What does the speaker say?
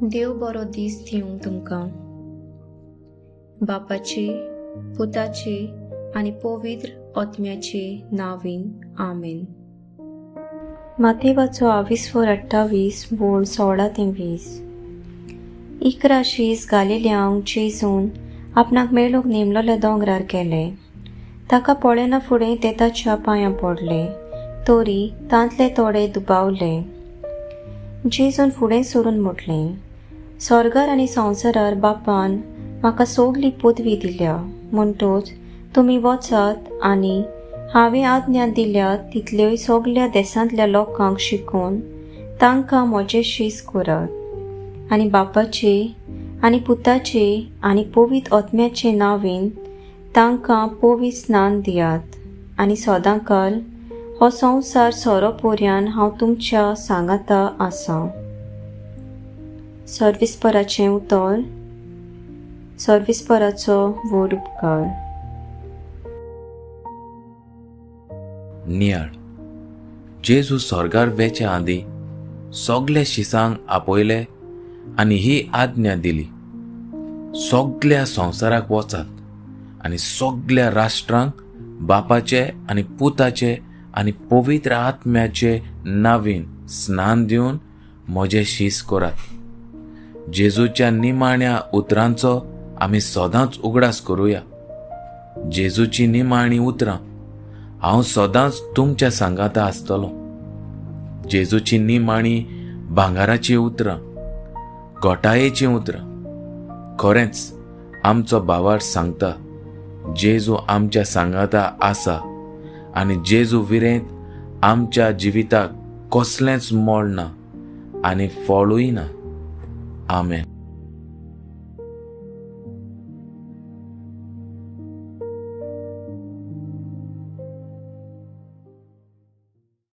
देव बरो दीस दिवंक तुमकां. बापाचे, पुताचे आनी पवित्र आत्म्याचे नांवान, आमेन. मातेवाचो आविस्वर 28 वोळ 16 ते 20. 11 शीस गालिल्यांक जेजून आपणाक मेळूंक नेमलोल्या दोंगरार गेले. ताका पळयना फुडें ते ताच्या पांयां पडले, तरी तांतले थोडे दुबावले. जेजून फुडें सरून म्हटलें, स्वर्गार आनी संवसारार बापान म्हाका सगली पदवी दिल्या, म्हणटच तुमी वचात आनी हांवें आज्ञा दिल्या तितल्योय सगल्या देशांतल्या लोकांक शिकोवन तांकां म्हजें शीस करात, आनी बापाचे आनी पुताचे आनी पवित्र आत्म्याचे नांवान तांकां पवित्र स्नान दियात, आनी सदांकाल हो संवसार सोरो पर्यान हांव तुमच्या सांगाता आसा. सर्विस्पराचें उतर. सर्विस्पराचो व्हड उपकार. नियाळ. जेजू स्वर्गार वेचे आदीं सगल्या शिसांक आपयले आनी ही आज्ञा दिली, सगल्या संवसाराक वचात आनी सगल्या राष्ट्रांक बापाचे आनी पुताचे आनी पवित्र आत्म्याचे नांवान स्नान दिवन म्हजें शीस करात. जेजूच्या निमाण्या उतरांचो आमी सदांच उगडास करुया. जेजूची निमाणी उतरां, हांव सदांच तुमच्या सांगाता आसतलो. जेजूची निमाणी भांगाराची उतरां, घोटायेचीं उतरां. खरेंच आमचो भावार्थ सांगता, जेजू आमच्या सांगाता आसा आनी जेजू विरेंत आमच्या जिविताक कसलेंच मोल ना आनी फळूय ना. आमेन.